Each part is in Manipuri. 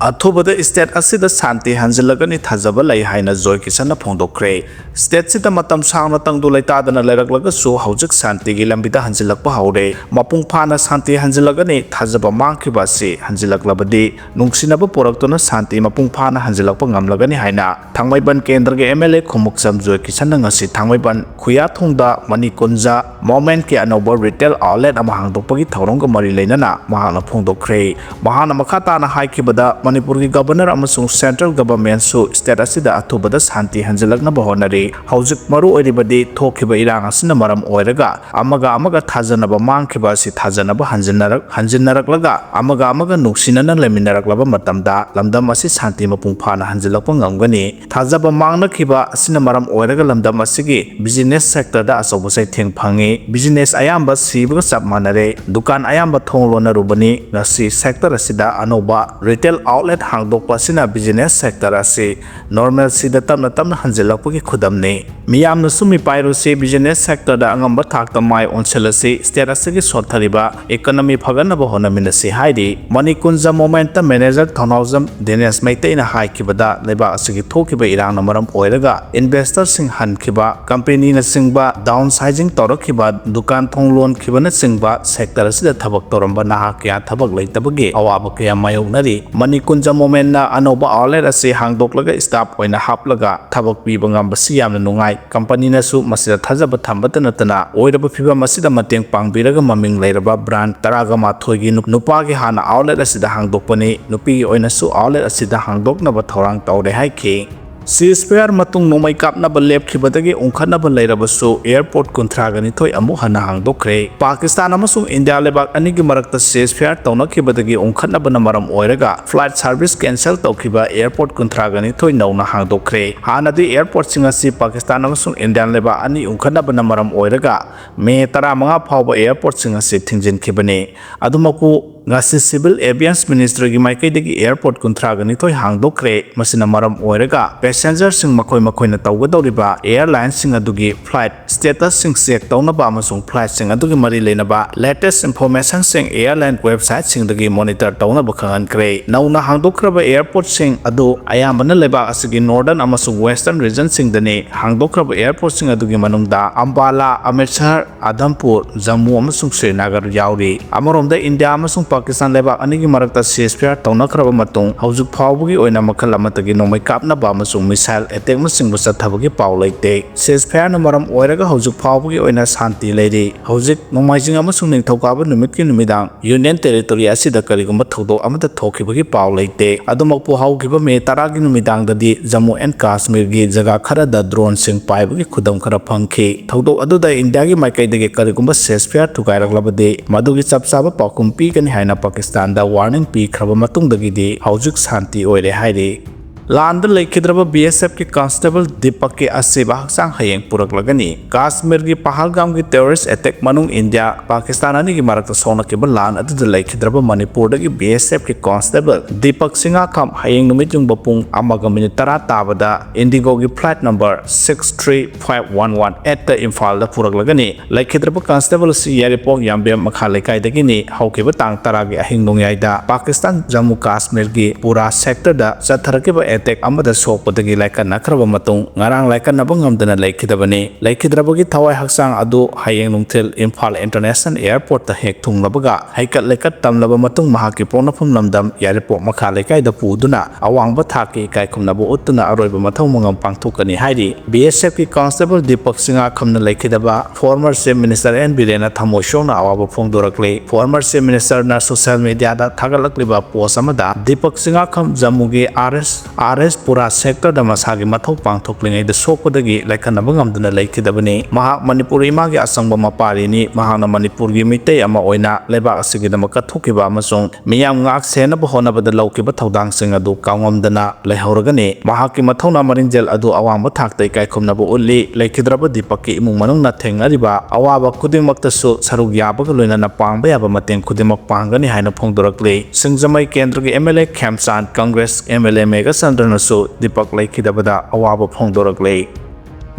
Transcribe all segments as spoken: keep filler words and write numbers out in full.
ꯑꯊꯨꯕꯗ state ꯑꯁꯤꯗ ꯁꯥꯟꯇꯤ ꯍꯟꯖꯤꯜꯂꯒꯅꯤ ꯊꯥꯖꯕ ꯂꯩ ꯍꯥꯏꯅ ꯖꯣꯏ ꯀꯤꯁꯟꯅ ꯐꯣꯡꯗꯣꯛꯈ꯭ꯔꯦ꯫ Stateꯁꯤꯗ ꯃꯇꯝ ꯁꯥꯡꯅ ꯇꯪꯗꯨ ꯂꯩꯇꯥꯗꯅ ꯂꯩꯔꯛꯂꯒꯁꯨ ꯍꯧꯖꯤꯛ ꯁꯥꯟꯇꯤꯒꯤ ꯂꯝꯕꯤꯗ ꯍꯟꯖꯤꯜꯂꯛꯄ ꯍꯧꯔꯦ꯫ ꯃꯄꯨꯡ ꯐꯥꯅ ꯁꯥꯟꯇꯤ ꯍꯟꯖꯤꯜꯂꯒꯅꯤ, ꯊꯥꯖꯕ ꯃꯥꯡꯈꯤꯕ ꯑꯁꯤ ꯍꯟꯖꯤꯜꯂꯛꯂꯕꯗꯤ ꯅꯨꯡꯁꯤꯅꯕ ꯄꯨꯔꯛꯇꯨꯅ ꯁꯥꯟꯇꯤ ꯃꯄꯨꯡ ꯐꯥꯅ ꯍꯟꯖꯤꯜꯂꯛꯄ ꯉꯝꯂꯒꯅꯤ ꯍꯥꯏꯅ ꯊꯥꯡꯃꯩꯕꯟ ꯀꯦꯟꯗ꯭ꯔꯒꯤ MLA ꯈꯨꯃꯨꯛꯆꯝ ꯖꯣꯏ ꯀꯤꯁꯟꯅ ꯉꯁꯤ ꯊꯥꯡꯃꯩꯕꯟ ꯈꯨꯌꯥꯊꯣꯡꯗ ꯃꯅꯤꯀꯨꯟꯖ ꯃꯣꯃꯦꯟꯀꯤ ꯑꯅꯧꯕ retail outlet ꯑꯃ ꯍꯥꯡꯗꯣꯛꯄꯒꯤ ꯊꯧꯔꯝꯒ ꯃꯔꯤ ꯂꯩꯅꯅ ꯃꯍꯥꯛꯅ ꯐꯣꯡꯗꯣꯛꯈ꯭ꯔꯦ꯫ ꯃꯍꯥꯛꯅ ꯃꯈꯥ ꯇꯥꯅ ꯍꯥꯏꯈꯤꯕꯗ, ꯃꯅꯤꯄꯨꯔꯒꯤ Governor ꯑꯃꯁꯨꯡ central governmentꯁꯨ state ꯑꯁꯤꯗ ꯑꯊꯨꯕꯗ ꯁꯥꯟꯇꯤ ꯍꯟꯖꯤꯜꯂꯛꯅꯕ ꯍꯣꯠꯅꯔꯤ꯫ ꯍꯧꯖꯤꯛ ꯃꯔꯨ ꯑꯣꯏꯔꯤꯕꯗꯤ ꯊꯣꯛꯈꯤꯕ ꯏꯔꯥꯡ ꯑꯁꯤꯅ ꯃꯔꯝ ꯑꯣꯏꯔꯒ ꯑꯃꯒ ꯑꯃꯒ ꯊꯥꯖꯅꯕ ꯃꯥꯡꯈꯤꯕ ꯑꯁꯤ ꯊꯥꯖꯅꯕ ꯍꯟꯖꯤꯟꯅꯔꯛ-, ꯍꯟꯖꯤꯟꯅꯔꯛꯂꯒ ꯑꯃꯒ ꯑꯃꯒ ꯅꯨꯡꯁꯤꯅꯅ ꯂꯩꯃꯤꯟꯅꯔꯛꯂꯕ ꯃꯇꯝꯗ ꯂꯝꯗꯝ ꯑꯁꯤ ꯁꯥꯟꯇꯤ ꯃꯄꯨꯡ ꯐꯥꯅ ꯍꯟꯖꯤꯜꯂꯛꯄ ꯉꯝꯒꯅꯤ꯫ ꯊꯥꯖꯕ ꯃꯥꯡꯅꯈꯤꯕ ꯑꯁꯤꯅ ꯃꯔꯝ ꯑꯣꯏꯔꯒ ꯂꯝꯗꯝ ꯑꯁꯤꯒꯤ business sectorꯗ ꯑꯆꯧꯕ ꯆꯩꯊꯦꯡ ꯐꯪꯉꯤ꯫ Business ꯑꯌꯥꯝꯕ ꯁꯤꯕꯒ ꯆꯞ ꯃꯥꯟꯅꯔꯦ꯫ ꯗꯨꯀꯥꯟ ꯑꯌꯥꯝꯕ ꯊꯣꯡ ꯂꯣꯟꯅꯔꯨꯕꯅꯤ꯫ ꯉꯁꯤ sector ꯑꯁꯤꯗ ꯑꯅꯧꯕ retail outlet ꯍꯥꯡꯗꯣꯛꯄ ꯑꯁꯤꯅ business sector ꯑꯁꯤ normalcyꯗ ꯇꯞꯅ ꯇꯞꯅ ꯍꯟꯖꯤꯜꯂꯛꯄꯒꯤ ꯈꯨꯗꯝꯅꯤ꯫ ꯃꯤꯌꯥꯝꯅꯁꯨ ꯃꯤꯄꯥꯏꯔꯨꯁꯤ, business sectorꯗ ꯑꯉꯝꯕ ꯊꯥꯛꯇ ꯃꯥꯏ ꯑꯣꯟꯁꯤꯜꯂꯁꯤ, state ꯑꯁꯤꯒꯤ ꯁꯣꯠꯊꯔꯤꯕ economy ꯐꯒꯠꯅꯕ ꯍꯣꯠꯅꯃꯤꯟꯅꯁꯤ ꯍꯥꯏꯔꯤ꯫ ꯃꯅꯤꯀꯨꯟꯖ ꯃꯣꯃꯦꯟꯇ manager ꯊꯧꯅꯥꯎꯖꯝ ꯗꯤꯅꯦꯁ ꯃꯩꯇꯩꯅ ꯍꯥꯏꯈꯤꯕꯗ, ꯂꯩꯕꯥꯛ ꯑꯁꯤꯒꯤ ꯊꯣꯛꯈꯤꯕ ꯏꯔꯥꯡꯅ ꯃꯔꯝ ꯑꯣꯏꯔꯒ investors ꯁꯤꯡ ꯍꯟꯈꯤꯕ, companyꯅꯆꯤꯡꯕ downsizing ꯇꯧꯔꯛꯈꯤꯕ, ꯗꯨꯀꯥꯟ ꯊꯣꯡ ꯂꯣꯟꯈꯤꯕꯅꯆꯤꯡꯕ sector ꯑꯁꯤꯗ ꯊꯕꯛ ꯇꯧꯔꯝꯕ ꯅꯍꯥ ꯀꯌꯥ ꯊꯕꯛ ꯂꯩꯇꯕꯒꯤ ꯑꯋꯥꯕ ꯀꯌꯥ ꯃꯥꯌꯣꯛꯅꯔꯤ꯫ ꯃꯅꯤꯀꯨꯟꯖ ꯃꯣꯃꯦꯟꯅ ꯑꯅꯧꯕ outlet ꯑꯁꯤ ꯍꯥꯡꯗꯣꯛꯂꯒ staff ꯑꯣꯏꯅ ꯍꯥꯞꯂꯒ ꯊꯕꯛ ꯄꯤꯕ ꯉꯝꯕꯁꯤ ꯌꯥꯝꯅ ꯅꯨꯡꯉꯥꯏ꯫ Companyꯅꯁꯨ ꯃꯁꯤꯗ ꯊꯥꯖꯕ ꯊꯝꯕꯇ ꯅꯠꯇꯅ ꯑꯣꯏꯔꯕ ꯐꯤꯚꯝ ꯑꯁꯤꯗ ꯃꯇꯦꯡ ꯄꯥꯡꯕꯤꯔꯒ ꯃꯃꯤꯡ ꯂꯩꯔꯕ brand ꯇꯔꯥꯒ ꯃꯥꯊꯣꯏꯒꯤ ꯅꯨ-, ꯅꯨꯄꯥꯒꯤ ꯍꯥꯟꯅ outlet ꯑꯁꯤꯗ ꯍꯥꯡꯗꯣꯛꯄꯅꯤ꯫ ꯅꯨꯄꯤꯒꯤ ꯑꯣꯏꯅꯁꯨ outlet ꯑꯁꯤꯗ ꯍꯥꯡꯗꯣꯛꯅꯕ ꯊꯧꯔꯥꯡ ꯇꯧꯔꯦ ꯍꯥꯏꯈꯤ꯫ Ceasefire ꯃꯇꯨꯡ ꯅꯣꯡꯃꯩ ꯀꯥꯞꯅꯕ ꯂꯦꯞꯈꯤꯕꯗꯒꯤ ꯎꯪꯈꯠꯅꯕ ꯂꯩꯔꯕꯁꯨ airport ꯀꯨꯟꯊ꯭ꯔꯥꯒ ꯅꯤꯊꯣꯏ ꯑꯃꯨꯛ ꯍꯟꯅ ꯍꯥꯡꯗꯣꯛꯈ꯭ꯔꯦ꯫ ꯄꯥꯀꯤꯁꯇꯥꯟ ꯑꯃꯁꯨꯡ ꯏꯟꯗꯤꯌꯥ ꯂꯩꯕꯥꯛ ꯑꯅꯤꯒꯤ ꯃꯔꯛꯇ ceasefire ꯇꯧꯅꯈꯤꯕꯗꯒꯤ ꯎꯪꯈꯠꯅꯕꯅ ꯃꯔꯝ ꯑꯣꯏꯔꯒ flight service cancel ꯇꯧꯈꯤꯕ airport ꯀꯨꯟꯊ꯭ꯔꯥꯒ ꯅꯤꯊꯣꯏ ꯅꯧꯅ ꯍꯥꯡꯗꯣꯛꯈ꯭ꯔꯦ꯫ ꯍꯥꯟꯅꯗꯤ airportꯁꯤꯡ ꯑꯁꯤ ꯄꯥꯀꯤꯁꯇꯥꯟ ꯑꯃꯁꯨꯡ ꯏꯟꯗꯤꯌꯥ ꯂꯩꯕꯥꯛ ꯑꯅꯤ ꯎꯪꯈꯠꯅꯕꯅ ꯃꯔꯝ ꯑꯣꯏꯔꯒ ꯃꯦ ꯇꯔꯥꯃꯉꯥ ꯐꯥꯎꯕ airportꯁꯤꯡ ꯑꯁꯤ ꯊꯤꯡꯖꯤꯟꯈꯤꯕꯅꯤ꯫ ꯑꯗꯨꯃꯛꯄꯨ ꯉꯁꯤ Civil Aviation Ministryꯒꯤ ꯃꯥꯏꯀꯩꯗꯒꯤ airport ꯀꯨꯟꯊ꯭ꯔꯥꯒ ꯅꯤꯊꯣꯏ ꯍꯥꯡꯗꯣꯛꯈ꯭ꯔꯦ꯫ ꯃꯁꯤꯅ ꯃꯔꯝ ꯑꯣꯏꯔꯒ passengerꯁꯤꯡ ꯃꯈꯣꯏ ꯃꯈꯣꯏꯅ ꯇꯧꯒꯗꯧꯔꯤꯕ airlineꯁꯤꯡ ꯑꯗꯨꯒꯤ flight statusꯁꯤꯡ check ꯇꯧꯅꯕ ꯑꯃꯁꯨꯡ flightꯁꯤꯡ ꯑꯗꯨꯒꯤ ꯃꯔꯤ ꯂꯩꯅꯕ latest informationꯁꯤꯡ airline websiteꯁꯤꯡꯗꯒꯤ monitor ꯇꯧꯅꯕ ꯈꯪꯍꯟꯈ꯭ꯔꯦ꯫ ꯅꯧꯅ ꯍꯥꯡꯗꯣꯛꯈ꯭ꯔꯕ airportꯁꯤꯡ ꯑꯗꯨ ꯑꯌꯥꯝꯕꯅ ꯂꯩꯕꯥꯛ ꯑꯁꯤꯒꯤ northern ꯑꯃꯁꯨꯡ western regionꯁꯤꯡꯗꯅꯤ꯫ ꯍꯥꯡꯗꯣꯛꯈ꯭ꯔꯕ airportꯁꯤꯡ ꯑꯗꯨꯒꯤ ꯃꯅꯨꯡꯗ ꯑꯝꯕꯥꯂꯥ, ꯑꯃ꯭ꯔꯤꯠꯁꯔ, ꯑꯗꯝꯄꯨꯔ, ꯖꯝꯃꯨ ꯑꯃꯁꯨꯡ ꯁ꯭ꯔꯤꯅꯒꯔ ꯌꯥꯎꯔꯤ꯫ ꯑꯃꯔꯣꯝꯗ, ꯏꯟꯗꯤꯌꯥ ꯑꯃꯁꯨꯡ ꯄꯥꯀꯤꯁꯇꯥꯟ ꯂꯩꯕꯥꯛ ꯑꯅꯤꯒꯤ ꯃꯔꯛꯇ ceasefire ꯇꯧꯅꯈ꯭ꯔꯕ ꯃꯇꯨꯡ, ꯍꯧꯖꯤꯛ ꯐꯥꯎꯕꯒꯤ ꯑꯣꯏꯅ ꯃꯈꯜ ꯑꯃꯠꯇꯒꯤ ꯅꯣꯡꯃꯩ ꯀꯥꯞꯅꯕ ꯑꯃꯁꯨꯡ missile attackꯅꯆꯤꯡꯕ ꯆꯠꯊꯕꯒꯤ ꯄꯥꯎ ꯂꯩꯇꯦ꯫ Ceasefireꯅ ꯃꯔꯝ ꯑꯣꯏꯔꯒ ꯍꯧꯖꯤꯛ ꯐꯥꯎꯕꯒꯤ ꯑꯣꯏꯅ ꯁꯥꯟꯇꯤ ꯂꯩꯔꯤ꯫ ꯍꯧꯖꯤꯛ ꯅꯣꯡꯃꯥꯏꯖꯤꯡ ꯑꯃꯁꯨꯡ ꯅꯤꯡꯊꯧꯀꯥꯕ ꯅꯨꯃꯤꯠꯀꯤ ꯅꯨꯃꯤꯗꯥꯡ Union Territory ꯑꯁꯤꯗ ꯀꯔꯤꯒꯨꯝꯕ ꯊꯧꯗꯣꯛ ꯑꯃꯠꯇ ꯊꯣꯛꯈꯤꯕꯒꯤ ꯄꯥꯎ ꯂꯩꯇꯦ꯫ ꯑꯗꯨꯃꯛꯄꯨ, ꯍꯧꯈꯤꯕ ꯃꯦ ꯇꯔꯥꯒꯤ ꯅꯨꯃꯤꯗꯥꯡꯗꯗꯤ ꯖꯝꯃꯨ ꯑꯦꯟ ꯀꯥꯁꯃꯤꯔꯒꯤ ꯖꯒꯥ ꯈꯔꯗ droneꯁꯤꯡ ꯄꯥꯏꯕꯒꯤ ꯈꯨꯗꯝ ꯈꯔ ꯐꯪꯈꯤ꯫ ꯊꯧꯗꯣꯛ ꯑꯗꯨꯗ ꯏꯟꯗꯤꯌꯥꯒꯤ ꯃꯥꯏꯀꯩꯗꯒꯤ ꯀꯔꯤꯒꯨꯝꯕ ceasefire ꯊꯨꯒꯥꯏꯔꯛꯂꯕꯗꯤ, ꯃꯗꯨꯒꯤ ꯆꯞ ꯆꯥꯕ ꯄꯥꯎꯈꯨꯝ ꯄꯤꯒꯅꯤ ꯍꯥꯏꯅ ꯄꯥꯀꯤꯁꯇꯥꯟꯗ warning ꯄꯤꯈ꯭ꯔꯕ ꯃꯇꯨꯡꯗꯒꯤꯗꯤ ꯍꯧꯖꯤꯛ ꯁꯥꯟꯇꯤ ꯑꯣꯏꯔꯦ ꯍꯥꯏꯔꯤ꯫ ꯂꯥꯟꯗ ꯂꯩꯈꯤꯗ꯭ꯔꯕ BSFꯀꯤ constable ꯗꯤꯄꯛꯀꯤ ꯑꯁꯤꯕ ꯍꯛꯆꯥꯡ ꯍꯌꯦꯡ ꯄꯨꯔꯛꯂꯒꯅꯤ꯫ ꯀꯥꯁꯃꯤꯔꯒꯤ ꯄꯍꯜꯒꯥꯝꯒꯤ terrorist attack ꯃꯅꯨꯡ ꯏꯟꯗꯤꯌꯥ ꯄꯥꯀꯤꯁꯇꯥꯟ ꯑꯅꯤꯒꯤ ꯃꯔꯛꯇ ꯁꯣꯛꯅꯈꯤꯕ ꯂꯥꯟ ꯑꯗꯨꯗ ꯂꯩꯈꯤꯗ꯭ꯔꯕ ꯃꯅꯤꯄꯨꯔꯗꯒꯤ BSFꯀꯤ constable ꯗꯤꯄꯛ ꯁꯤꯡꯉꯥꯈꯝ ꯍꯌꯦꯡ ꯅꯨꯃꯤꯠ ꯌꯨꯡꯕ ꯄꯨꯡ ꯑꯃꯒ minute ꯇꯔꯥ ꯇꯥꯕꯗ IndiGoꯒꯤ flight number six three five one one eightꯇ ꯏꯝꯐꯥꯜꯗ ꯄꯨꯔꯛꯂꯒꯅꯤ꯫ ꯂꯩꯈꯤꯗ꯭ꯔꯕ constable ꯑꯁꯤ ꯌꯥꯏꯔꯤꯄꯣꯛ ꯌꯥꯝꯕꯦꯝ ꯃꯈꯥ ꯂꯩꯀꯥꯏꯗꯒꯤꯅꯤ꯫ ꯍꯧꯈꯤꯕ ꯇꯥꯡ ꯇꯔꯥꯒꯤ ꯑꯍꯤꯡ ꯅꯣꯡꯌꯥꯏꯗ ꯄꯥꯀꯤꯁꯇꯥꯟ ꯖꯝꯃꯨ ꯀꯥꯁꯃꯤꯔꯒꯤ ꯄꯨꯔꯥ sectorꯗ ꯆꯠꯊꯔꯛꯈꯤꯕ attack ꯑꯃꯗ ꯁꯣꯛꯄꯗꯒꯤ ꯂꯥꯏꯀꯠꯅꯈ꯭ꯔꯕ ꯃꯇꯨꯡ ꯉꯔꯥꯡ ꯂꯥꯏꯀꯠꯅꯕ ꯉꯝꯗꯅ ꯂꯩꯈꯤꯗꯕꯅꯤ꯫ ꯂꯩꯈꯤꯗ꯭ꯔꯕꯒꯤ ꯊꯋꯥꯏ ꯍꯛꯆꯥꯡ ꯑꯗꯨ ꯍꯌꯦꯡ ꯅꯨꯡꯊꯤꯜ ꯏꯝꯐꯥꯜ International Airportꯇ ꯍꯦꯛ ꯊꯨꯡꯂꯕꯒ ꯍꯩꯀꯠ ꯂꯩꯀꯠ ꯇꯝꯂꯕ ꯃꯇꯨꯡ ꯃꯍꯥꯛꯀꯤ ꯄꯣꯛꯅꯐꯝ ꯂꯝꯗꯝ ꯌꯥꯏꯔꯤꯄꯣꯛ ꯃꯈꯥ ꯂꯩꯀꯥꯏꯗ ꯄꯨꯗꯨꯅ ꯑꯋꯥꯡꯕ ꯊꯥꯛꯀꯤ ꯏꯀꯥꯏꯈꯨꯝꯅꯕ ꯎꯠꯇꯨꯅ ꯑꯔꯣꯏꯕ ꯃꯊꯧ ꯃꯉꯝ ꯄꯥꯡꯊꯣꯛꯀꯅꯤ ꯍꯥꯏꯔꯤ꯫ BSFꯀꯤ constable ꯗꯤꯄꯛ ꯁꯤꯡꯉꯥꯈꯝꯅ ꯂꯩꯈꯤꯗꯕ former Chief Minister ꯑꯦꯟ ꯕꯤꯔꯦꯟꯅ ꯊꯃꯣꯏ ꯁꯣꯛꯅ ꯑꯋꯥꯕ ꯐꯣꯡꯗꯣꯔꯛꯂꯤ꯫ Former Chief Ministerꯅ social mediaꯗ ꯊꯥꯒꯠꯂꯛꯂꯤꯕ post ꯑꯃꯗ ꯗꯤꯄꯛ ꯁꯤꯡꯉꯥꯈꯝ ꯖꯝꯃꯨꯒꯤ RS ꯑꯥꯔ ꯑꯦꯁ ꯄꯨꯔꯥ ꯁꯦꯛꯇꯔꯗ ꯃꯁꯥꯒꯤ ꯃꯊꯧ ꯄꯥꯡꯊꯣꯛꯂꯤꯉꯩꯗ ꯁꯣꯛꯄꯗꯒꯤ ꯂꯥꯏꯀꯠꯅꯕ ꯉꯝꯗꯨꯅ ꯂꯩꯈꯤꯗꯕꯅꯤ꯫ ꯃꯍꯥꯛ ꯃꯅꯤꯄꯨꯔ ꯏꯃꯥꯒꯤ ꯑꯁꯪꯕ ꯃꯄꯥꯔꯤꯅꯤ꯫ ꯃꯍꯥꯛꯅ ꯃꯅꯤꯄꯨꯔꯒꯤ ꯃꯤꯇꯩ ꯑꯃ ꯑꯣꯏꯅ ꯂꯩꯕꯥꯛ ꯑꯁꯤꯒꯤꯗꯃꯛ ꯀꯠꯊꯣꯛꯈꯤꯕ ꯑꯃꯁꯨꯡ ꯃꯤꯌꯥꯝ ꯉꯥꯛ ꯁꯦꯟꯅꯕ ꯍꯣꯠꯅꯕꯗ ꯂꯧꯈꯤꯕ ꯊꯧꯗꯥꯡꯁꯤꯡ ꯑꯗꯨ ꯀꯥꯎꯉꯝꯗꯅ ꯂꯩꯍꯧꯔꯒꯅꯤ꯫ ꯃꯍꯥꯛꯀꯤ ꯃꯊꯧꯅꯥ ꯃꯔꯤꯡꯖꯦꯜ ꯑꯗꯨ ꯑꯋꯥꯡꯕ ꯊꯥꯛꯇ ꯏꯀꯥꯏ ꯈꯨꯝꯅꯕ ꯎꯠꯂꯤ꯫ ꯂꯩꯈꯤꯗ꯭ꯔꯕ ꯗꯤꯄꯛꯀꯤ ꯏꯃꯨꯡ ꯃꯅꯨꯡꯅ ꯊꯦꯡꯅꯔꯤꯕ ꯑꯋꯥꯕ ꯈꯨꯗꯤꯡꯃꯛꯇꯁꯨ ꯁꯔꯨꯛ ꯌꯥꯕꯒ ꯂꯣꯏꯅꯅ ꯄꯥꯡꯕ ꯌꯥꯕ ꯃꯇꯦꯡ ꯈꯨꯗꯤꯡꯃꯛ ꯄꯥꯡꯒꯅꯤ ꯍꯥꯏꯅ ꯐꯣꯡꯗꯣꯔꯛꯂꯤ꯫ ꯁꯤꯡꯖꯃꯩ ꯀꯦꯟꯗ꯭ꯔꯒꯤ M L A Khemchand, Congress M L A ꯃꯦꯘꯆꯟꯗ꯭ꯔꯅꯁꯨ ꯗꯤꯄꯛ ꯂꯩꯈꯤꯗꯕꯗ ꯑꯋꯥꯕ ꯐꯣꯡꯗꯣꯔꯛꯂꯤ꯫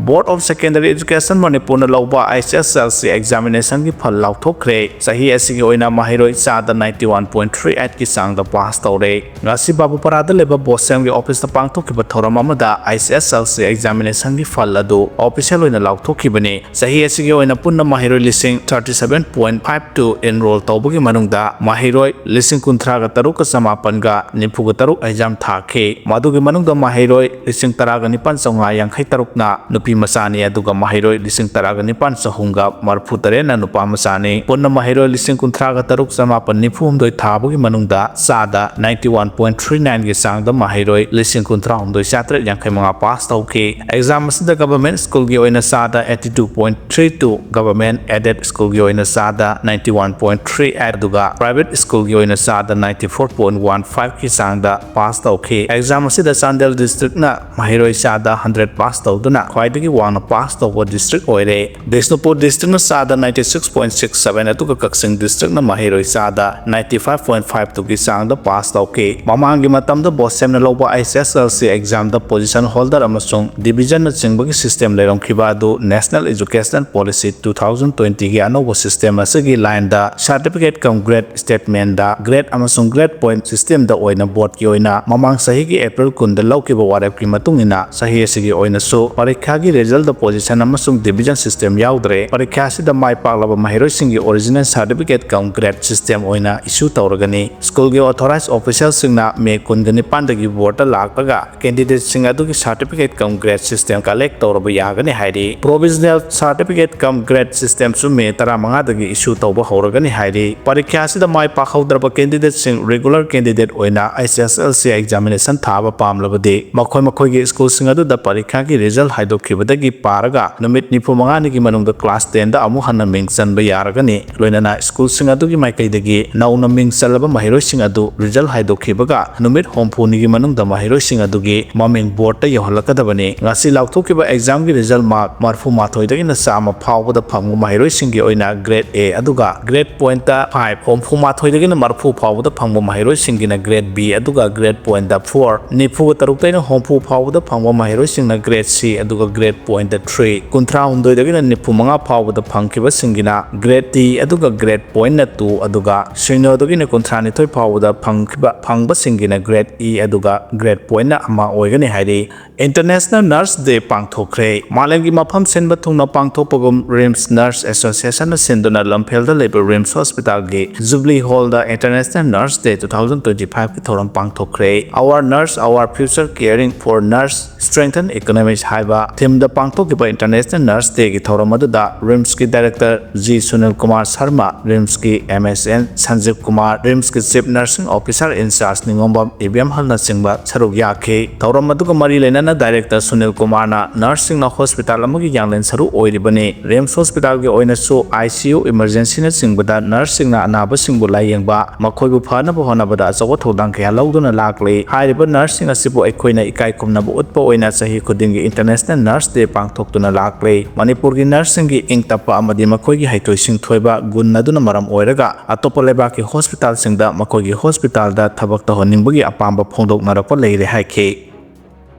Board of Secondary Education ꯃꯅꯤꯄꯨꯔꯅ ꯂꯧꯕ ꯑꯩꯆ ꯑꯦꯁ ꯑꯦꯜ ꯁꯤ ꯑꯦꯛꯖꯥꯃꯤꯅꯦꯁꯟꯒꯤ ꯐꯜ ꯂꯥꯎꯊꯣꯛꯈ꯭ꯔꯦ꯫ ꯆꯍꯤ ꯑꯁꯤꯒꯤ ꯑꯣꯏꯅ ꯃꯍꯩꯔꯣꯏ ꯆꯥꯗ ninety one point three eight ꯀꯤ ꯆꯥꯡꯗ ꯄꯥꯁ ꯇꯧꯔꯦ꯫ ꯉꯁꯤ ꯕꯥꯕꯨꯄꯥꯔꯥꯗ ꯂꯩꯕ ꯕꯣꯁꯦꯝꯒꯤ ꯑꯣꯐꯤꯁꯇ ꯄꯥꯡꯊꯣꯛꯈꯤꯕ ꯊꯧꯔꯝ ꯑꯃꯗ ꯑꯩꯆ ꯑꯦꯁ ꯑꯦꯜ ꯁꯤ ꯑꯦꯛꯖꯥꯃꯤꯅꯦꯁꯟꯒꯤ ꯐꯜ ꯑꯗꯨ ꯑꯣꯐꯤꯁꯤꯌꯦꯜ ꯑꯣꯏꯅ ꯂꯥꯎꯊꯣꯛꯈꯤꯕꯅꯤ꯫ ꯆꯍꯤ ꯑꯁꯤꯒꯤ ꯑꯣꯏꯅ ꯄꯨꯟꯅ ꯃꯍꯩꯔꯣꯏ ꯂꯤꯁꯤꯡ thirty seven point five two enroll ꯇꯧꯕꯒꯤ ꯃꯅꯨꯡꯗ ꯃꯍꯩꯔꯣꯏ ꯂꯤꯁꯤꯡ ꯀꯨꯟꯊ꯭ꯔꯥꯒ ꯇꯔꯨꯛꯀ ꯆꯃꯥꯄꯟꯒ ꯅꯤꯐꯨꯒ ꯇꯔꯨꯛ ꯑꯦꯛꯖꯥꯝ ꯊꯥꯈꯤ꯫ ꯃꯗꯨꯒꯤ ꯃꯅꯨꯡꯗ ꯃꯍꯩꯔꯣꯏ ꯂꯤꯁꯤꯡ ꯇꯔꯥꯒ ꯅꯤꯄꯥꯟ ꯆꯥꯝꯃꯉꯥ ꯌꯥꯡꯈꯩ ꯇꯔꯨꯛꯅ ꯅꯨꯄꯤ ꯃꯆꯥꯅꯤ, ꯑꯗꯨꯒ ꯃꯍꯩꯔꯣꯏ ꯂꯤꯁꯤꯡ ꯇꯔꯥꯒ ꯅꯤꯄꯥꯟ ꯆꯍꯨꯝꯒ ꯃꯔꯤꯐꯨ ꯇꯔꯦꯠꯅ ꯅꯨꯄꯥ ꯃꯆꯥꯅꯤ꯫ ꯄꯨꯟꯅ ꯃꯍꯩꯔꯣꯏ ꯂꯤꯁꯤꯡ ꯀꯨꯟꯊ꯭ꯔꯥꯒ ꯇꯔꯨꯛ ꯆꯃꯥꯄꯟ ꯅꯤꯐꯨ ꯍꯨꯝꯗꯣꯏ ꯊꯥꯕꯒꯤ ꯃꯅꯨꯡꯗ ꯆꯥꯗ ninety one point three nine ꯒꯤ ꯆꯥꯡꯗ ꯃꯍꯩꯔꯣꯏ ꯂꯤꯁꯤꯡ ꯀꯨꯟꯊ꯭ꯔꯥ ꯍꯨꯝꯗꯣꯏ ꯆꯥꯇ꯭ꯔꯦꯠ ꯌꯥꯡꯈꯩ ꯃꯉꯥ ꯄꯥꯁ ꯇꯧꯈꯤ꯫ ꯑꯦꯛꯖꯥꯝ ꯑꯁꯤꯗ ꯒꯚꯔꯟꯃꯦꯟꯠ ꯁ꯭ꯀꯨꯜꯒꯤ ꯑꯣꯏꯅ ꯆꯥꯗ eighty two point three two, government aided ꯁ꯭ꯀꯨꯜꯒꯤ ꯑꯣꯏꯅ ꯆꯥꯗ ninety one point three eight, ꯑꯗꯨꯒ ꯄ꯭ꯔꯥꯏꯚꯦꯠ ꯁ꯭ꯀꯨꯜꯒꯤ ꯑꯣꯏꯅ ꯆꯥꯗ ninety four point one five ꯀꯤ ꯆꯥꯡꯗ ꯄꯥꯁ ꯇꯧꯈꯤ꯫ ꯑꯦꯛꯖꯥꯝ ꯑꯁꯤꯗ ꯆꯥꯟꯗꯦꯜ ꯗꯤꯁꯇ꯭ꯔꯤꯛꯅ ꯃꯍꯩꯔꯣꯏ ꯆꯥꯗ hundred ꯄꯥꯁ ꯇꯧꯗꯨꯅ ꯈ꯭ꯋꯥꯏꯗꯒꯤ ꯋꯥꯡꯅ ꯄꯥꯁ ꯇꯧꯕ ꯗꯤꯁꯇ꯭ꯔꯤꯛ ꯑꯣꯏꯔꯦ꯫ ꯕꯤꯁꯅꯨꯄꯨꯔ ꯗꯤꯁꯇ꯭ꯔꯤꯛꯅ ꯆꯥꯗ ninety six point six seven, ꯑꯗꯨꯒ ꯀꯛꯆꯤꯡ ꯗꯤꯁꯇ꯭ꯔꯤꯛꯅ ꯃꯍꯩꯔꯣꯏ ꯆꯥꯗ ninety five point five two ꯒꯤ ꯆꯥꯡꯗ ꯄꯥꯁ ꯇꯧꯈꯤ꯫ ꯃꯃꯥꯡꯒꯤ ꯃꯇꯝꯗ ꯕꯣꯁꯦꯝꯅ ꯂꯧꯕ ꯑꯩꯆ ꯑꯦꯁ ꯑꯦꯜ ꯁꯤ ꯑꯦꯛꯖꯥꯝꯗ ꯄꯣꯖꯤꯁꯟ ꯍꯣꯜꯗꯔ ꯑꯃꯁꯨꯡ ꯗꯤꯕꯤꯖꯟꯅꯆꯤꯡꯕꯒꯤ ꯁꯤꯁꯇꯦꯝ ꯂꯩꯔꯝꯈꯤꯕ ꯑꯗꯨ National Education Policy two thousand twenty ꯒꯤ ꯑꯅꯧꯕ ꯁꯤꯁꯇꯦꯝ ꯑꯁꯤꯒꯤ ꯂꯥꯏꯟꯗ ꯁꯥꯔꯇꯤꯐꯤꯀꯦꯠ ꯀꯝ ꯒ꯭ꯔꯦꯗ ꯁ꯭ꯇꯦꯠꯃꯦꯟꯗ ꯒ꯭ꯔꯦꯗ ꯑꯃꯁꯨꯡ ꯒ꯭ꯔꯦꯗ ꯄꯣꯏꯟꯠ ꯁꯤꯁꯇꯦꯝꯗ ꯑꯣꯏꯅ ꯕꯣꯔꯗꯀꯤ ꯑꯣꯏꯅ ꯃꯃꯥꯡ ꯆꯍꯤꯒꯤ ꯑꯦꯄ꯭ꯔꯤꯜ ꯀꯨꯟꯗ ꯂꯧꯈꯤꯕ ꯋꯥꯔꯦꯞꯀꯤ ꯃꯇꯨꯡ ꯏꯟꯅ ꯆꯍꯤ ꯑꯁꯤꯒꯤ ꯑꯣꯏꯅꯁꯨ ꯄꯔꯤꯈ꯭ꯌꯥꯒꯤ ꯔꯤꯖꯜꯗ ꯄꯣꯖꯤꯁꯟ ꯑꯃꯁꯨꯡ ꯗꯤꯕꯤꯖꯟ ꯁꯤꯁꯇꯦꯝ ꯌꯥꯎꯗ꯭ꯔꯦ꯫ ꯄꯔꯤꯈ꯭ꯌꯥ ꯑꯁꯤꯗ ꯃꯥꯏ ꯄꯥꯛꯂꯕ ꯃꯍꯩꯔꯣꯏꯁꯤꯡꯒꯤ ꯑꯣꯔꯤꯖꯤꯅꯦꯜ ꯁꯥꯔꯇꯤꯐꯤꯀꯦꯠ ꯀꯝ ꯒ꯭ꯔꯦꯗ ꯁꯤꯁꯇꯦꯝ ꯑꯣꯏꯅ ꯏꯁꯨ ꯇꯧꯔꯒꯅꯤ꯫ ꯁ꯭ꯀꯨꯜꯒꯤ ꯑꯣꯊꯣꯔꯥꯏꯖ ꯑꯣꯐꯤꯁꯤꯌꯦꯜꯁꯤꯡꯅ ꯃꯦ ꯀꯨꯟꯒ ꯅꯤꯄꯥꯟꯗꯒꯤ ꯕꯣꯔꯗꯇ ꯂꯥꯛꯂꯒ ꯀꯦꯟꯗꯤꯗꯦꯠꯁꯤꯡ ꯑꯗꯨꯒꯤ ꯁꯥꯔꯇꯤꯐꯤꯀꯦꯠ ꯀꯝ ꯒ꯭ꯔꯦꯗ ꯁꯤꯁꯇꯦꯝ ꯀꯂꯦꯛ ꯇꯧꯔꯕ ꯌꯥꯒꯅꯤ ꯍꯥꯏꯔꯤ꯫ ꯄ꯭ꯔꯣꯕꯤꯖꯅꯦꯜ ꯁꯥꯔꯇꯤꯐꯤꯀꯦꯠ ꯀꯝ ꯒ꯭ꯔꯦꯗ ꯁꯤꯁꯇꯦꯝꯁꯨ ꯃꯦ ꯇꯔꯥꯃꯉꯥꯗꯒꯤ ꯏꯁꯨ ꯇꯧꯕ ꯍꯧꯔꯒꯅꯤ ꯍꯥꯏꯔꯤ꯫ ꯄꯔꯤꯈ꯭ꯌꯥ ꯑꯁꯤꯗ ꯃꯥꯏ ꯄꯥꯛꯍꯧꯗ꯭ꯔꯕ ꯀꯦꯟꯗꯤꯗꯦꯠꯁꯤꯡ ꯔꯤꯒꯨꯂꯔ ꯀꯦꯟꯗꯤꯗꯦꯠ ꯑꯣꯏꯅ ꯑꯩꯆ ꯑꯦꯁ ꯑꯦꯜ ꯁꯤ ꯑꯦꯛꯖꯥꯃꯤꯅꯦꯁꯟ ꯊꯥꯕ ꯄꯥꯝꯂꯕꯗꯤ ꯃꯈꯣꯏ ꯃꯈꯣꯏꯒꯤ ꯁ꯭ꯀꯨꯜꯁꯤꯡ ꯑꯗꯨꯗ ꯄꯔꯤꯈ꯭ꯌꯥꯒꯤ ꯔꯤꯖꯜ ꯍꯥꯏꯗꯣꯛꯈꯤꯕꯗꯒꯤ ꯄꯥꯔꯒ ꯅꯨꯃꯤꯠ ꯅꯤꯐꯨ ꯃꯉꯥꯅꯤꯒꯤ ꯃꯅꯨꯡꯗ ꯀ꯭ꯂꯥꯁ ꯇꯦꯟꯗ ꯑꯃꯨꯛ ꯍꯟꯅ ꯃꯤꯡ ꯆꯟꯕ ꯌꯥꯔꯒꯅꯤ꯫ ꯂꯣꯏꯅꯅ ꯁ꯭ꯀꯨꯜꯁꯤꯡ ꯑꯗꯨꯒꯤ ꯃꯥꯏꯀꯩꯗꯒꯤ ꯅꯧꯅ ꯃꯤꯡ ꯆꯜꯂꯕ ꯃꯍꯩꯔꯣꯏꯁꯤꯡ ꯑꯗꯨ ꯔꯤꯖꯜ ꯍꯥꯏꯗꯣꯛꯈꯤꯕꯒ ꯅꯨꯃꯤꯠ ꯍꯨꯝꯐꯨꯅꯤꯒꯤ ꯃꯅꯨꯡꯗ ꯃꯍꯩꯔꯣꯏꯁꯤꯡ ꯑꯗꯨꯒꯤ ꯃꯃꯤꯡ ꯕꯣꯔꯗꯇ ꯌꯧꯍꯜꯂꯛꯀꯗꯕꯅꯤ꯫ ꯉꯁꯤ ꯂꯥꯎꯊꯣꯛꯈꯤꯕ ꯑꯦꯛꯖꯥꯝꯒꯤ ꯔꯤꯖꯜ ꯃꯥꯔꯛ ꯃꯔꯐꯨ ꯃꯥꯊꯣꯏꯗꯒꯤꯅ ꯆꯥꯝꯃ ꯐꯥꯎꯕꯗ ꯐꯪꯕ ꯃꯍꯩꯔꯣꯏꯁꯤꯡꯒꯤ ꯑꯣꯏꯅ ꯒ꯭ꯔꯦꯗ ꯑꯦ ꯑꯗꯨꯒ ꯒ꯭ꯔꯦꯗ ꯄꯣꯏꯟꯠꯇ ꯐꯥꯏꯚ, ꯍꯨꯝꯐꯨ ꯃꯥꯊꯣꯏꯗꯒꯤꯅ ꯃꯔꯐꯨ ꯐꯥꯎꯕꯗ ꯐꯪꯕ ꯃꯍꯩꯔꯣꯏꯁꯤꯡꯒꯤꯅ ꯒ꯭ꯔꯦꯗ ꯕꯤ ꯑꯗꯨꯒ ꯒ꯭ꯔꯦꯗ ꯄꯣꯏꯟꯠꯇ ꯐꯣꯔ, ꯅꯤꯐꯨ ꯇꯔꯨꯛꯇꯩꯅ ꯍꯨꯝꯐꯨ ꯐꯥꯎꯕꯗ ꯐꯪꯕ ꯃꯍꯩꯔꯣꯏꯁꯤꯡꯅ ꯒ꯭ꯔꯦꯗ ꯁꯤ ꯑꯗꯨꯒ ꯒ꯭ꯔꯦꯗ ꯄꯣꯏꯟꯠꯇ ꯊ꯭ꯔꯤ, ꯀꯨꯟꯊ꯭ꯔꯥ ꯍꯨꯝꯗꯣꯏꯗꯒꯤꯅ ꯅꯤꯐꯨ ꯃꯉꯥ ꯐꯥꯎꯕꯗ ꯐꯪꯈꯤꯕꯁꯤꯡꯒꯤꯅ ꯒ꯭ꯔꯦꯗ ꯗꯤ ꯑꯗꯨꯒ ꯒ꯭ꯔꯦꯗ ꯄꯣꯏꯟꯠꯅ ꯇꯨ, ꯑꯗꯨꯒ ꯁꯤꯅꯣꯗꯒꯤꯅ ꯀꯨꯟꯊ꯭ꯔꯥ ꯅꯤꯊꯣꯏ ꯐꯥꯎꯕꯗ ꯐꯪꯈꯤꯕ, ꯐꯪꯕꯁꯤꯡꯒꯤꯅ ꯒ꯭ꯔꯦꯗ ꯏ ꯑꯗꯨꯒ ꯒ꯭ꯔꯦꯗ ꯄꯣꯏꯟꯠꯅ ꯑꯃ ꯑꯣꯏꯒꯅꯤ ꯍꯥꯏꯔꯤ꯫ ꯏꯟꯇꯔꯅꯦꯁꯅꯦꯜ ꯅꯔꯁ ꯗꯦ ꯄꯥꯡꯊꯣꯛꯈ꯭ꯔꯦ꯫ ꯃꯥꯂꯦꯝꯒꯤ ꯃꯐꯝ ꯁꯤꯟꯕ ꯊꯨꯡꯅ ꯄꯥꯡꯊꯣꯛꯄꯒꯨꯝ ꯔꯤꯝꯁ ꯅꯔꯁ ꯑꯦꯁꯣꯁꯤꯌꯦꯁꯟꯅ ꯁꯤꯟꯗꯨꯅ ꯂꯝꯐꯦꯜꯗ ꯂꯩꯕ ꯔꯤꯝꯁ ꯍꯣꯁꯄꯤꯇꯥꯜꯒꯤ ꯖꯨꯕꯂꯤ ꯍꯣꯜꯗ ꯏꯟꯇꯔꯅꯦꯁꯅꯦꯜ ꯅꯔꯁ ꯗꯦ ꯇꯨ ꯊꯥꯎꯖꯟ ꯇ꯭ꯋꯦꯟꯇꯤ ꯐꯥꯏꯚꯀꯤ ꯊꯧꯔꯝ ꯄꯥꯡꯊꯣꯛꯈ꯭ꯔꯦ꯫ Our Nurse, Our Future, Caring for Nurse, Strengthen Economics ꯍꯥꯏꯕ ꯊꯤꯝꯗ ꯄꯥꯡꯊꯣꯛꯈꯤꯕ ꯏꯟꯇꯔꯅꯦꯁꯅꯦꯜ ꯅꯔꯁ ꯗꯦꯒꯤ ꯊꯧꯔꯝ ꯑꯗꯨꯗ ꯔꯤꯝꯁꯀꯤ ꯗꯥꯏꯔꯦꯛꯇꯔ ꯖꯤ ꯁꯨꯅꯤꯜ ꯀꯨꯃꯥꯔ ꯁꯔꯃ, ꯔꯤꯝꯁꯀꯤ M S N Sanjib Kumar, ꯔꯤꯝꯁꯀꯤ ꯆꯤꯐ ꯅꯔꯁꯤꯡ ꯑꯣꯐꯤꯁꯥꯔ ꯏꯟꯆꯥꯔꯖ ꯅꯤꯉꯣꯝꯕꯝ ꯏꯕꯦꯝꯍꯜꯅꯆꯤꯡꯕ ꯁꯔꯨꯛ ꯌꯥꯈꯤ꯫ ꯊꯧꯔꯝ ꯑꯗꯨꯒ ꯃꯔꯤ ꯂꯩꯅꯅ ꯗꯥꯏꯔꯦꯛꯇꯔ ꯁꯨꯅꯤꯜ ꯀꯨꯃꯥꯔꯅ ꯅꯔꯁꯁꯤꯡꯅ ꯍꯣꯁꯄꯤꯇꯥꯜ ꯑꯃꯒꯤ ꯌꯥꯡꯂꯦꯟ ꯁꯔꯨ ꯑꯣꯏꯔꯤꯕꯅꯤ꯫ ꯔꯤꯝꯁ ꯍꯣꯁꯄꯤꯇꯥꯜꯒꯤ ꯑꯣꯏꯅꯁꯨ ꯑꯥꯏ ꯁꯤ ꯌꯨ, ꯏꯃꯔꯖꯦꯟꯁꯤꯅꯆꯤꯡꯕꯗ ꯅꯔꯁꯁꯤꯡꯅ ꯑꯅꯥꯕꯁꯤꯡꯕꯨ ꯂꯥꯌꯦꯡꯕ, ꯃꯈꯣꯏꯕꯨ ꯐꯅꯕ ꯍꯣꯠꯅꯕꯗ ꯑꯆꯧꯕ ꯊꯧꯗꯥꯡ ꯀꯌꯥ ꯂꯧꯗꯨꯅ ꯂꯥꯛꯂꯤ꯫ ꯍꯥꯏꯔꯤꯕ ꯅꯔꯁꯁꯤꯡ ꯑꯁꯤꯕꯨ ꯑꯩꯈꯣꯏꯅ ꯏꯀꯥꯏ ꯈꯨꯝꯅꯕ ꯎꯠꯄ ꯑꯣꯏꯅ ꯆꯍꯤ ꯈꯨꯗꯤꯡꯒꯤ ꯏꯟꯇꯔꯅꯦꯁꯅꯦꯜ ꯅꯔꯁ ꯗꯦ ꯄꯥꯡꯊꯣꯛꯇꯨꯅ ꯂꯥꯛꯂꯤ꯫ ꯃꯅꯤꯄꯨꯔꯒꯤ ꯅꯔꯁꯁꯤꯡꯒꯤ ꯏꯪ ꯇꯞꯄ ꯑꯃꯗꯤ ꯃꯈꯣꯏꯒꯤ ꯍꯩꯊꯣꯏ ꯁꯤꯡꯊꯣꯏꯕ ꯒꯨꯟ ꯑꯗꯨꯅ ꯃꯔꯝ ꯑꯣꯏꯔꯒ ꯑꯇꯣꯞꯄ ꯂꯩꯕꯥꯛꯀꯤ ꯍꯣꯁꯄꯤꯇꯥꯜꯁꯤꯡꯗ ꯃꯈꯣꯏꯒꯤ ꯍꯣꯁꯄꯤꯇꯥꯜꯗ ꯊꯕꯛ ꯇꯧꯍꯟꯅꯤꯡꯕꯒꯤ ꯑꯄꯥꯝꯕ ꯐꯣꯡꯗꯣꯛꯅꯔꯛꯄ ꯂꯩꯔꯦ ꯍꯥꯏꯈꯤ꯫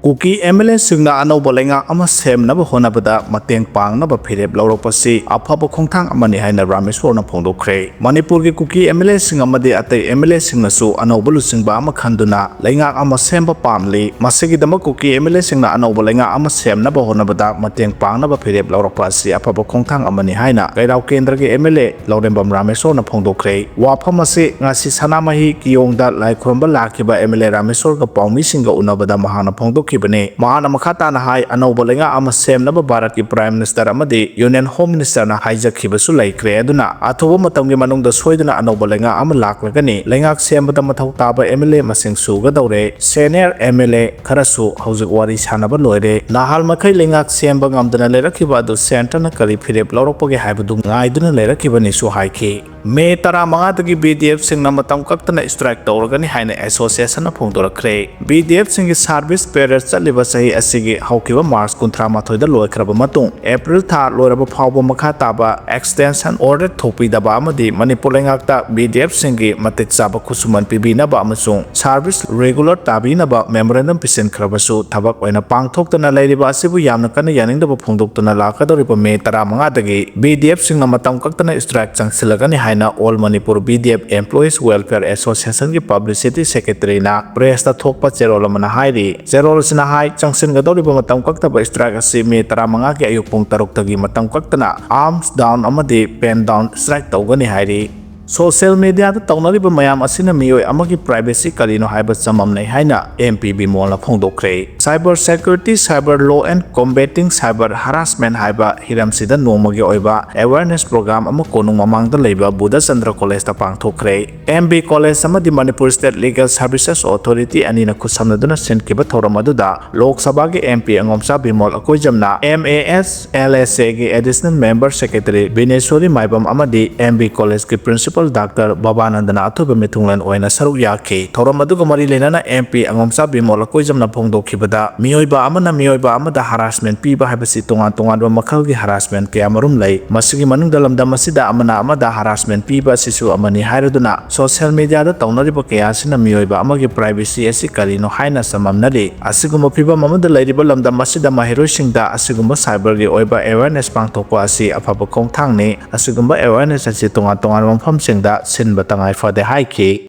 ꯀꯨꯀꯤ ꯑꯦꯝ ꯑꯦꯜ ꯑꯦꯁꯤꯡꯅ ꯑꯅꯧꯕ ꯂꯩꯉꯥꯛ ꯑꯃ ꯁꯦꯝꯅꯕ ꯍꯣꯠꯅꯕꯗ ꯃꯇꯦꯡ ꯄꯥꯡꯅꯕ ꯐꯤꯔꯦꯞ ꯂꯧꯔꯛꯄꯁꯤ ꯑꯐꯕ ꯈꯣꯡꯊꯥꯡ ꯑꯃꯅꯤ ꯍꯥꯏꯅ ꯔꯥꯃꯦꯁꯣꯔꯅ ꯐꯣꯡꯗꯣꯛꯈ꯭ꯔꯦ꯫ ꯃꯅꯤꯄꯨꯔꯒꯤ ꯀꯨꯀꯤ ꯑꯦꯝ ꯑꯦꯜ ꯑꯦꯁꯤꯡ ꯑꯃꯗꯤ ꯑꯇꯩ ꯑꯦꯝ ꯑꯦꯜ ꯑꯦꯁꯤꯡꯅꯁꯨ ꯑꯅꯧꯕ ꯂꯨꯆꯤꯡꯕ ꯑꯃ ꯈꯟꯗꯨꯅ ꯂꯩꯉꯥꯛ ꯑꯃ ꯁꯦꯝꯕ ꯄꯥꯝꯂꯤ꯫ ꯃꯁꯤꯒꯤꯗꯃꯛ ꯀꯨꯀꯤ ꯑꯦꯝ ꯑꯦꯜ ꯑꯦꯁꯤꯡꯅ ꯑꯅꯧꯕ ꯂꯩꯉꯥꯛ ꯑꯃ ꯁꯦꯝꯅꯕ ꯍꯣꯠꯅꯕꯗ ꯃꯇꯦꯡ ꯄꯥꯡꯅꯕ ꯐꯤꯔꯦꯞ ꯂꯧꯔꯛꯄ ꯑꯁꯤ ꯑꯐꯕ ꯈꯣꯡꯊꯥꯡ ꯑꯃꯅꯤ ꯍꯥꯏꯅ ꯀꯩꯔꯥꯎ ꯀꯦꯟꯗ꯭ꯔꯒꯤ ꯑꯦꯝ ꯑꯦꯜ ꯑꯦ ꯂꯧꯔꯦꯝꯕꯝ ꯔꯥꯃꯦꯁꯣꯔꯅ ꯐꯣꯡꯗꯣꯛꯈ꯭ꯔꯦ꯫ ꯋꯥꯐꯝ ꯑꯁꯤ ꯉꯁꯤ ꯁꯅꯥꯃꯍꯤ ꯀꯤꯌꯣꯡꯗ ꯂꯥꯏ ꯈꯨꯔꯨꯝꯕ ꯂꯥꯛꯈꯤꯕ ꯑꯦꯝ ꯑꯦꯜ ꯑꯦ ꯔꯥꯃꯦꯁꯣꯔꯒ ꯄꯥꯎꯃꯤꯁꯤꯡꯒ ꯎꯅꯕꯗ ꯃꯍꯥꯛꯅ ꯐꯣꯡꯗꯣꯛꯈꯤꯕꯅꯤ꯫ ꯃꯍꯥꯛꯅ ꯃꯈꯥ ꯇꯥꯅ ꯍꯥꯏ, ꯑꯅꯧꯕ ꯂꯩꯉꯥꯛ ꯑꯃ ꯁꯦꯝꯅꯕ ꯚꯥꯔꯠꯀꯤ Prime Minister ꯑꯃꯗꯤ Union Home Minister ꯅ ꯍꯥꯏꯖꯈꯤꯕꯁꯨ ꯂꯩꯈ꯭ꯔꯦ꯫ ꯑꯗꯨꯅ ꯑꯊꯨꯕ ꯃꯇꯝꯒꯤ ꯃꯅꯨꯡꯗ ꯁꯣꯏꯗꯅ ꯑꯅꯧꯕ ꯂꯩꯉꯥꯛ ꯑꯃ ꯂꯥꯛꯂꯒꯅꯤ꯫ ꯂꯩꯉꯥꯛ ꯁꯦꯝꯕꯗ ꯃꯊꯧ ꯇꯥꯕ ꯑꯦꯝ ꯑꯦꯜ ꯑꯦ ꯃꯁꯤꯡ ꯁꯨꯒꯗꯧꯔꯦ꯫ Senior ꯑꯦꯝ ꯑꯦꯜ ꯑꯦ ꯈꯔꯁꯨ ꯍꯧꯖꯤꯛ ꯋꯥꯔꯤ ꯁꯥꯟꯅꯕ ꯂꯣꯏꯔꯦ꯫ ꯅꯍꯥꯜ ꯃꯈꯩ ꯂꯩꯉꯥꯛ ꯁꯦꯝꯕ ꯉꯝꯗꯅ ꯂꯩꯔꯛꯈꯤꯕ ꯑꯗꯨ centre ꯅ ꯀꯔꯤ ꯐꯤꯔꯦꯞ ꯂꯧꯔꯛꯄꯒꯦ ꯍꯥꯏꯕꯗꯨ ꯉꯥꯏꯗꯨꯅ ꯂꯩꯔꯛꯈꯤꯕꯅꯤꯁꯨ ꯍꯥꯏꯈꯤ꯫ ꯃꯦ ꯇꯔꯥꯃꯉꯥꯗꯒꯤ ꯕꯤ ꯗꯤ ꯑꯦꯐꯁꯤꯡꯅ ꯃꯇꯝ ꯀꯛꯇꯅ strike ꯇꯧꯔꯒꯅꯤ ꯍꯥꯏꯅ association ꯅ ꯐꯣꯡꯗꯣꯔꯛꯈ꯭ꯔꯦ꯫ ꯕꯤ ꯗꯤ ꯑꯦꯐꯁꯤꯡꯒꯤ service period ꯆꯠꯂꯤꯕ ꯆꯍꯤ ꯑꯁꯤꯒꯤ ꯍꯧꯈꯤꯕ ꯃꯥꯔꯆ ꯀꯨꯟꯊ꯭ꯔꯥꯃꯥꯊꯣꯏꯗ ꯂꯣꯏꯈ꯭ꯔꯕ ꯃꯇꯨꯡ, ꯑꯦꯄ꯭ꯔꯤꯜ ꯊꯥ ꯂꯣꯏꯔꯕ ꯐꯥꯎꯕ ꯃꯈꯥ ꯇꯥꯕ extension order ꯊꯣꯛꯄꯤꯗꯕ ꯑꯃꯗꯤ ꯃꯅꯤꯄꯨꯔ ꯂꯩꯉꯥꯛꯇ ꯕꯤ ꯗꯤ ꯑꯦꯐꯁꯤꯡꯒꯤ ꯃꯇꯤꯛ ꯆꯥꯕ ꯈꯨꯠꯁꯨꯃꯟ ꯄꯤꯕꯤꯅꯕ ꯑꯃꯁꯨꯡ service regular ꯇꯥꯕꯤꯅꯕ memorandum ꯄꯤꯁꯤꯟꯈ꯭ꯔꯕꯁꯨ, ꯊꯕꯛ ꯑꯣꯏꯅ ꯄꯥꯡꯊꯣꯛꯇꯅ ꯂꯩꯔꯤꯕ ꯑꯁꯤꯕꯨ ꯌꯥꯝꯅ ꯀꯟꯅ ꯌꯥꯅꯤꯡꯗꯕ ꯐꯣꯡꯗꯣꯛꯇꯨꯅ ꯂꯥꯛꯀꯗꯧꯔꯤꯕ ꯃꯦ ꯇꯔꯥꯃꯉꯥꯗꯒꯤ ꯕꯤ ꯗꯤ ꯑꯦꯐꯁꯤꯡꯅ ꯃꯇꯝ ꯀꯛꯇꯅ strike ꯆꯪꯁꯤꯜꯂꯒꯅꯤ ꯍꯥꯏꯅ All Manipur B D F Employees Welfare Association ꯒꯤ publicity secretary ꯅ press ꯇ ꯊꯣꯛꯄ ꯆꯦꯔꯣꯜ ꯑꯃꯅ ꯍꯥꯏꯔꯤ꯫ ꯆꯦꯔꯣꯜ ꯑꯁꯤꯅ ꯍꯥꯏ, ꯆꯪꯁꯤꯟꯒꯗꯧꯔꯤꯕ ꯃꯇꯝ ꯀꯛꯇꯕ strike ꯑꯁꯤ ꯃꯦ ꯇꯔꯥꯃꯉꯥꯒꯤ ꯑꯌꯨꯛ ꯄꯨꯡ ꯇꯔꯨꯛꯇꯒꯤ ꯃꯇꯝ ꯀꯛꯇꯅ arms down ꯑꯃꯗꯤ pen down strike ꯇꯧꯒꯅꯤ ꯍꯥꯏꯔꯤ꯫ Social media ꯗ ꯇꯧꯅꯔꯤꯕ ꯃꯌꯥꯝ ꯑꯁꯤꯅ ꯃꯤꯑꯣꯏ ꯑꯃꯒꯤ privacy ꯀꯔꯤꯅꯣ ꯍꯥꯏꯕ ꯆꯃꯝꯅꯩ ꯍꯥꯏꯅ M P ꯕꯤꯃꯣꯜꯅ ꯐꯣꯡꯗꯣꯛꯈ꯭ꯔꯦ꯫ Cyber security, cyber law and combating cyber harassment ꯍꯥꯏꯕ ꯍꯤꯔꯝꯁꯤꯗ ꯅꯣꯡꯃꯒꯤ ꯑꯣꯏꯕ awareness program ꯑꯃ ꯀꯣꯅꯨꯡ ꯃꯃꯥꯡꯗ ꯂꯩꯕ ꯕꯨꯙꯆꯟꯗ꯭ꯔ College ꯇ ꯄꯥꯡꯊꯣꯛꯈ꯭ꯔꯦ꯫ M B College ꯑꯃꯗꯤ Manipur State Legal Services Authority ꯑꯅꯤꯅ ꯈꯨꯠꯁꯝꯅꯗꯨꯅ ꯁꯤꯟꯈꯤꯕ ꯊꯧꯔꯝ ꯑꯗꯨꯗ ꯂꯣꯛ ꯁꯚꯥꯒꯤ M P ꯑꯉꯣꯝꯆꯥ Bimol ꯑꯀꯣꯏꯖꯝꯅ M A S L S A ꯒꯤ Additional Member Secretary ꯕꯤꯅꯦꯁꯣꯔꯤ ꯃꯥꯏꯕꯝ ꯑꯃꯗꯤ M B College ꯀꯤ Principal ꯗꯥꯛꯇꯔ ꯕꯕꯥꯅꯟꯗꯅ ꯑꯊꯣꯏꯕ ꯃꯤꯊꯨꯡꯂꯦꯟ ꯑꯣꯏꯅ ꯁꯔꯨꯛ ꯌꯥꯈꯤ꯫ ꯊꯧꯔꯝ ꯑꯗꯨꯒ ꯃꯔꯤ ꯂꯩꯅꯅ ꯑꯦꯝ ꯄꯤ ꯑꯉꯣꯝꯆꯥ ꯕꯤꯃꯣꯜ ꯂꯀꯣꯏꯖꯝꯅ ꯐꯣꯡꯗꯣꯛꯈꯤꯕꯗ, ꯃꯤꯑꯣꯏꯕ ꯑꯃꯅ ꯃꯤꯑꯣꯏꯕ ꯑꯃꯗ ꯍꯔꯥꯁꯃꯦꯟ ꯄꯤꯕ ꯍꯥꯏꯕꯁꯤ ꯇꯣꯉꯥꯟ ꯇꯣꯉꯥꯟꯕ ꯃꯈꯜꯒꯤ ꯍꯔꯥꯁꯃꯦꯟ ꯀꯌꯥꯃꯔꯨꯝ ꯂꯩ꯫ ꯃꯁꯤꯒꯤ ꯃꯅꯨꯡꯗ ꯂꯝꯗꯝ ꯑꯁꯤꯗ ꯑꯃꯅ ꯑꯃꯗ ꯍꯔꯥꯁꯃꯦꯟ ꯄꯤꯕ ꯑꯁꯤꯁꯨ ꯑꯃꯅꯤ ꯍꯥꯏꯔꯗꯨꯅ, ꯁꯣꯁꯤꯌꯦꯜ ꯃꯤꯗꯤꯌꯥꯗ ꯇꯧꯅꯔꯤꯕ ꯀꯌꯥ ꯑꯁꯤꯅ ꯃꯤꯑꯣꯏꯕ ꯑꯃꯒꯤ ꯄ꯭ꯔꯥꯏꯚꯦꯁꯤ ꯑꯁꯤ ꯀꯔꯤꯅꯣ ꯍꯥꯏꯅ ꯆꯃꯝꯅꯔꯤ꯫ ꯑꯁꯤꯒꯨꯝꯕ ꯐꯤꯕꯝ ꯑꯃꯗ ꯂꯩꯔꯤꯕ ꯂꯝꯗꯝ ꯑꯁꯤꯗ ꯃꯍꯩꯔꯣꯏꯁꯤꯡꯗ ꯑꯁꯤꯒꯨꯝꯕ ꯁꯥꯏꯕꯔꯒꯤ ꯑꯣꯏꯕ ꯑꯦꯋꯦꯔꯅꯦꯁ ꯄꯥꯡꯊꯣꯛꯄ ꯑꯁꯤ ꯑꯐꯕ ꯈꯣꯡꯊꯥꯡꯅꯤ꯫ ꯑꯁꯤꯒꯨꯝꯕ ꯑꯦꯋꯦꯔꯅꯦꯁ ꯑꯁꯤ ꯇꯣꯉꯥꯟ ꯇꯣꯉꯥꯟꯕ ꯃꯐꯝꯁꯤꯡꯗ ꯁꯤꯟꯕ ꯇꯉꯥꯏ ꯐꯗꯦ ꯍꯥꯏꯈꯤ꯫